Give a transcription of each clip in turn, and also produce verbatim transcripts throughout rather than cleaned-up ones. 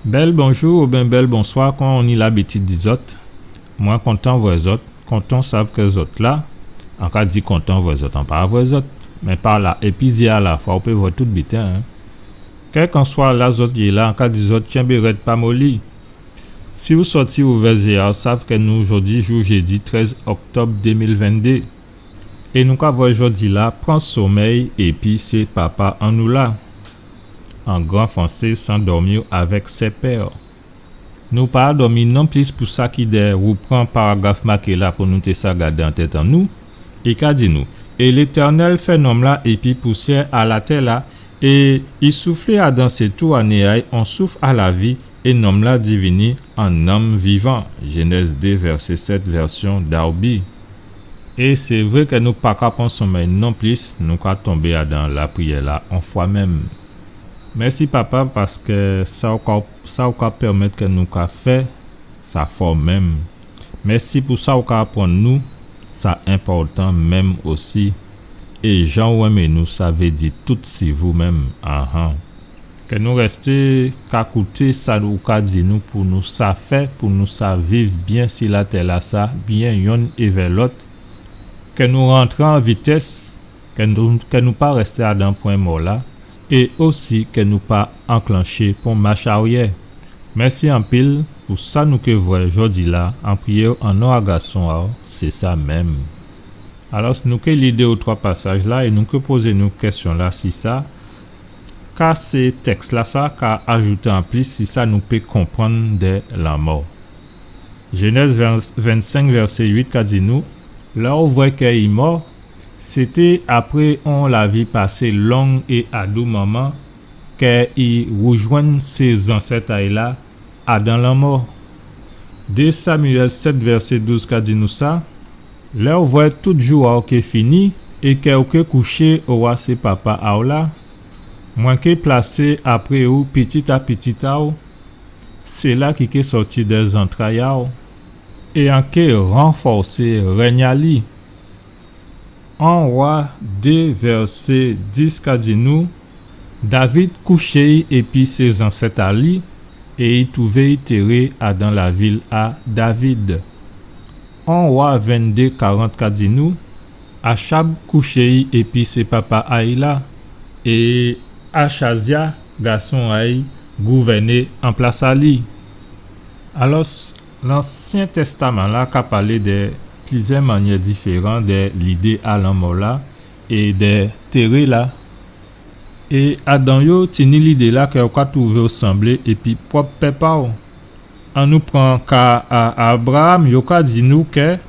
Bèl bonjou oubyen bèl bonswa, kon ou ni labitid di zòt. Mwen kontan vwè zòt, kontan sav kè zòt la. An ka di kontan vwè zòt, an pa vwè zòt, mé pa la, épi zyé a lafwa, ou pé vwè tout biten, en. Kèlkanswa la zòt yé la, an ka di zòt tyenbé rèd, pa moli. Si ou sòti ouvè zyé a'w, sav kè nou jòdi jou jédi trèz òktòb dé mil venndé. É nou ka vwè jòdi la, pran sonmèy épi sé papa an nou la. En grand français, s'endormir avec ses pères. Nou pa dòmi non plis pou sa ki dèyè, ou pran paragraf maké la pou nou té sa gadé an tèt an nou. I ka di nou, é Létènèl fè nonm la épi pousyè a latè la, é i souflé adan sé tou a né a'y on souf a lavi, é nonm la divini on nonm vivan. Jénèz dé, vèsé sèt, vèsyon Darby. É sé vré kè nou pa ka pran sonmèy non plis, nou ka tonbé adan lapriyè la on fwa menm. Mèsi, Papa, paskè sa ou ka, sa ou ka pèmèt kè nou ka fè, sa fò menm. Mèsi pou sa ou ka aprann nou, sa enpòtan menm osi. É jan ou enmen nou, sa vé di tout si vou menm. Ahan. Kè nou rèsté ka kouté sa ou ka di nou pou nou sa fè, pou nou sa viv byen si latè la sa, byen yonn évè lòt. Kè nou rantré an vitès, kè nou, kè nou pa rèsté adan pwen mò la, é osi kè nou pa anklanché pon mach aryè. Mèsi anpil pou sa nou ké vwè jòdi la, an priyé'w an non a Gason a'w, sé sa menm. Alò, nou ké li dé ou twa pasaj la é nou ké pozé nou kèsyon la si sa, ka sé tèks la sa ka ajouté anplis si sa nou pé konprann dè lanmò. Jénèz ven, vennsenk, vèsé uit ka di nou, lè ou vwè kè i mò, sété apré on lavi pasé long é adoumanman, kè i woujwenn sé zansèt a'y la adan lanmò. Dé Samyèl sèt vèsé douz ka di nou sa, lè ou vwè tout jou a'w ké fini, é kè ou ké kouché owa sé papa a'w la, mwen ké plasé apré ou pitit a pitit a'w, séla ki ké sòti dè zantray a'w, é an ké ranfòsé règn a li. En Wa dé vèsé dis ka di nou, David kouché'y épi sé zansèt a li, é i touvé'y téré adan lavil a David. En Wa venndé karant ka di nou, Achab kouché'y épi sé papa a'y la, é Achazya, gason a'y, gouvèné an plas a li. Alò, Lansyen Tèstaman la ka palé dè plizyè mannyè diféran dè lidé a lanmò la é dè téré la. É adan yo, tini lidé la kè ou ka touvé'w sanblé épi pwòp pèp a'w. Annou pran ka a Abraam, yo ka di nou kè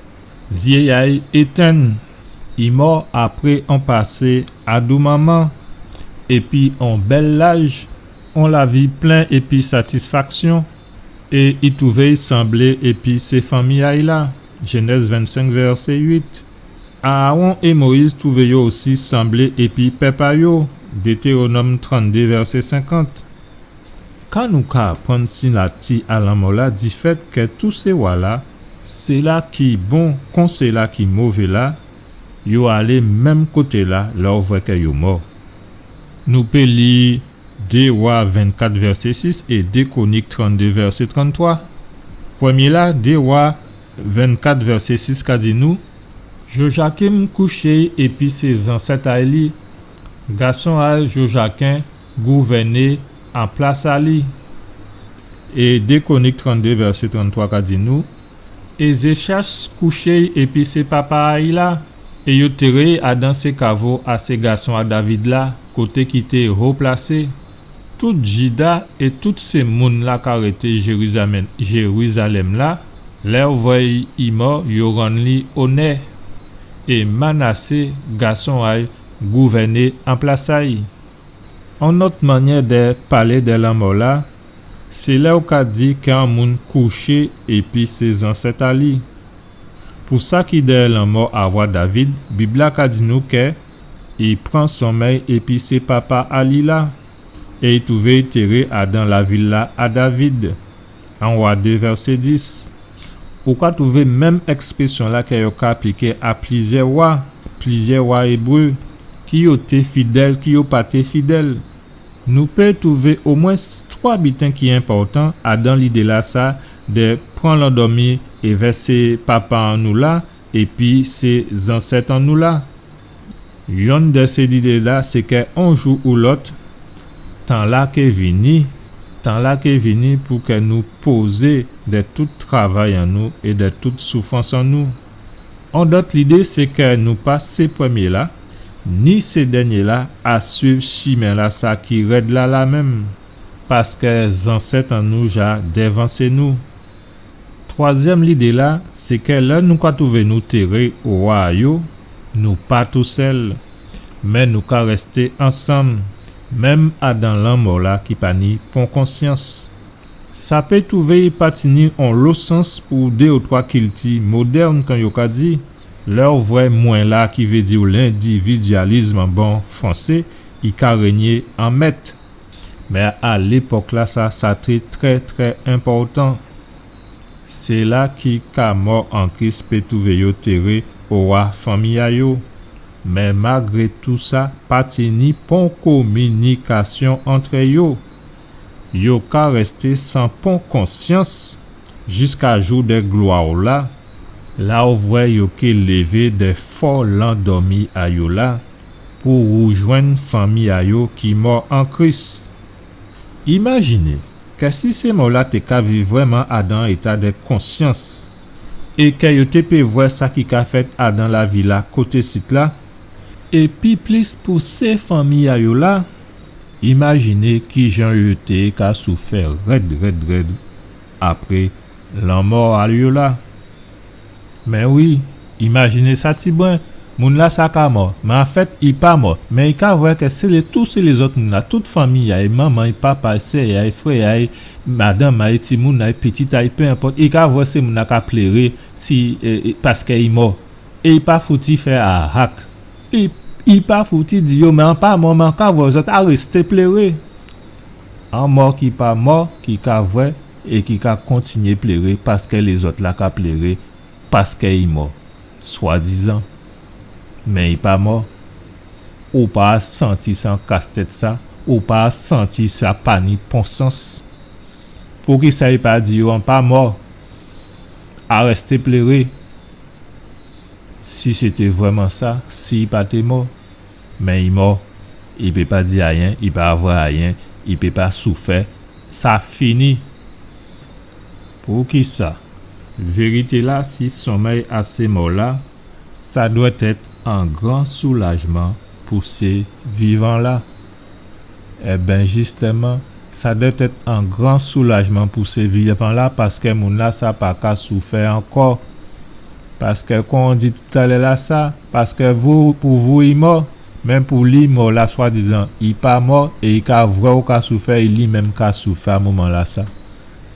zyé a'y étenn, i mò apré on pasé adoumanman, épi on bèl laj, on lavi plen épi satisfaksyon, é i touvé'y sanblé épi sé fanmi a'y la. Jénèz vennsenk, vèsé uit. Aawon é Moyiz touvé yo osi sanblé épi pèp a yo. Détéwonòm tranndé, vèsé senkant. Ka nou ka aprann si nati a lanmò la difèt kè tout sé wa la, séla ki bon kon séla ki mové la, yo alé menm koté la lè ou vwè kè yo mò. Nou pé li Dé Wa vennkat vèsé sis é Dé Kwonik tranndé vèsé tranntwa. Prèmyé la, Dé Wa vennkat vèsé sis ka di nou, Jojakim kouché'y épi sé zansèt a li, gason a Jojakin gouvèné an plas a li. É Dé Kwonik tranndé vèsé tranntwa ka di nou, Ézéchas kouché'y épi sé papa a'y la, é yo téré'y adan sé kavo a sé gason a David la, koté ki té ho plasé. Tout Jida é tout sé moun la ka rété Jérizalèm, Jérizalèm la, lè yo vwè i mò, yo rann li onè. É Manasé, gason a'y, gouvèné an plas a'y. On nòt mannyè dè palé dè lanmò la, sé lè ou ka di kè on moun kouché épi sé zansèt a li. Pou sa ki dèyè lanmò a wa David, Bib la ka di nou kè i pran sonmèy épi sé papa a li la, é i touvé i téré adan lavil la a David. En Wa dé vèsé dis. Ou ka touvé menm èksprésyon la kè yo ka apliké a plizyè wa, plizyè wa ébré, ki yo té fidèl, ki yo pa té fidèl. Nou pé touvé omwens Twa biten ki enpòtan adan lidé-lasa dè pran landòmi èvè sé papa an nou la, épi sé zansèt an nou la. Yonn dè sé lidé-la, sé kè on jou ou lòt, tan-la ké vini, tan-la ké vini pou kè nou pozé dè tout travay an nou é dè tout soufrans an nou. On dòt lidé, sé kè nou pa sé prèmyé-la, ni sé dènyé-la a suiv chimen-lasa ki rèd la la menm, paskè zansèt an nou ja dèvansé nou. Twazyèm lidé-la, sé kè lè nou ka twouvé nou téré owa a yo, nou pa tousèl, mé nou ka rèsté ansanm, menm adan lanmò-la ki pa ni pon konsyans. Sa pé twouvé i pa tini onlo sans pou dé ou twa kilti modèn, kan yo ka di, lè ou vwè mwen-la, ki vé di lendividyalism an bon fransé, i ka rényé an mèt. Mé a lépòk-lasa, sa té trè, trè enpòtan. Séla ki ka mò an Kris pé twouvé yo téré owa fanmi a yo. Mé malgré tousa, pa tini pon kominikasyon antrè yo. Yo ka rèsté san pon konsyans jiska jou dè glwa la, la ou vwè yo ké lévé dè fò landòmi a yo la, pou woujwenn fanmi a yo ki mò an Kris. Imajiné kè si sé mò-la té ka viv vrèman adan éta dè konsyans, é kè yo té pé vwè sa ki ka fèt adan lavi-la koté sit-la, é pi plis pou sé fanmi a yo la, imajiné kijan yo té ka soufè rèd, rèd, rèd apré lanmò a yo la. Mé wi, imajiné sa tibwen, moun-lasa ka mò, mé anfèt, i pa mò, mé i ka vwè kè sé lé, tout sé lézòt moun-la, tout fanmi a-y, manman a-y, papa a-y, sè a-y, frè a-y, madanm a-y, timoun a-y, pitit a-y, pé enpòt, i ka vwè sé moun-la ka pléré, si, é, é, paskè i mò. É i pa fouti fè ahak. I, i pa fouti di yo, mé an pa mò, mé an ka vwè zòt a rèsté pléré. On mò ki pa mò, ki ka vwè, é ki ka kontinyé pléré paskè lézòt-la ka pléré, paskè i mò, swadizan. Mé i pa mò. Ou pa santi sa an kastèt sa, ou pa santi sa pa ni pon sans. Poukisa i pa di yo an pa mò, a rèsté pléré? Si sé té vrèman sa, si i pa té mò, mé i mò, i pé pa di ayen, i pa vwè ayen, i pé pa soufè, sa fini. Poukisa? Vérité-la, si sonmèy a sé mò-la, sa dwèt èt on gran soulajman pou sé vivan-la. Ében, jistèman, sa dwèt èt on gran soulajman pou sé vivan-la, paskè moun-lasa pa ka soufè ankò. Paskè, kon an di toutalè-lasa, paskè vou, pou vou i mò, mé pou li, mò-la swadizan i pa mò, é i ka vwè ou ka soufè, é li menm ka soufè a moman-lasa.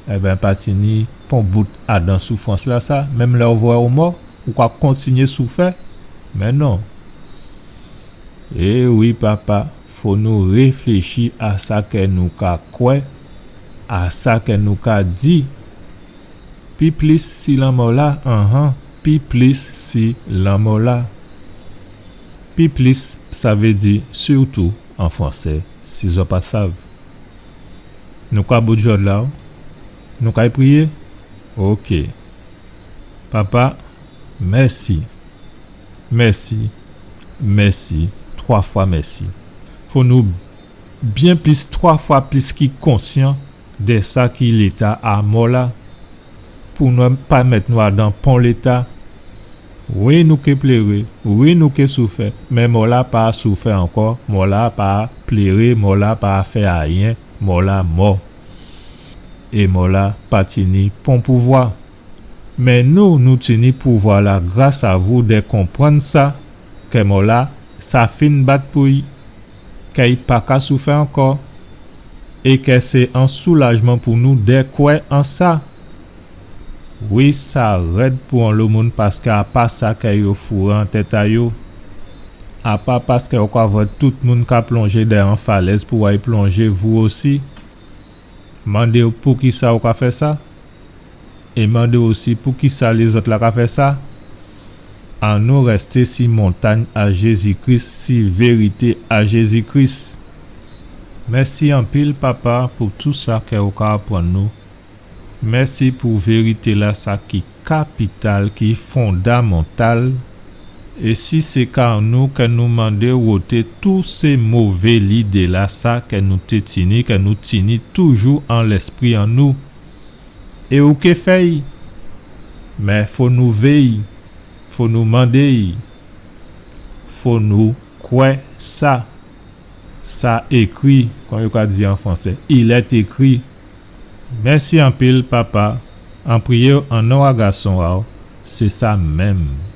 Ében, pa tini pon bout adan soufrans-lasa, menm lè ou vwè ou mò, ou ka kontinyé soufè. Mé non. É wi, papa, fò nou réfléchi a sa kè nou ka kwè, a sa kè nou ka di. Pi plis si lanmò-la, anhan, pi plis si lanmò-la. Pi plis, sa vé di sirtou an fransé, si zò pa sav. Nou ka bout jòdla, wi. Nou kay priyé? Oké. Papa, mèsi. Mèsi. Mèsi. Twa fwa mèsi. Fò nou byen plis, twa fwa plis ki konsyan dè sa ki léta a mò-la, pou nou pa mèt nou adan pon léta. Wi, nou ké pléré, wi, nou ké soufè, mé mò-la pa soufè ankò, mò-la pa pléré, mò-la pa fè ayen, mò-la mò. É mò-la pa tini pon pouvwa. Mé nou, nou tini pouvwa-la gras a vou dè konprann sa, kè mò-la, sa fin bat pou-y, kè i pa ka soufè ankò, é kè sé on soulajman pou nou dè kwè an sa. Wi, sa rèd pou onlo moun, paskè a pa sa kè yo fouré an tèt a yo, a pa paskè ou ka vwè tout moun ka plonjé dèyè on falèz pou ay plonjé vou osi. Mandé-w poukisa ou ka fè sa, é mandé-w osi poukisa lézòt-la ka fè sa. Annou rèsté si montagn a Jézi Kris, si vérité a Jézi Kris. Mèsi anpil, Papa, pou tou sa kè ou ka aprann nou. Mèsi pou vérité-la, sa ki kapital, ki fondamantal. É si sé ka nou, kè nou mandé woté tout sé mové lidé-la, sa kè nou té tini, kè nou tini toujou an lèspri an nou. É ou ké fè'y. Mé fò nou vé'y, fò nou mandé'y, fò nou kwè sa. Sa ékri, kon yo ka di an fransé, il est écrit. Mèsi anpil, Papa. An priyé an non a Gason a'w, sé sa menm.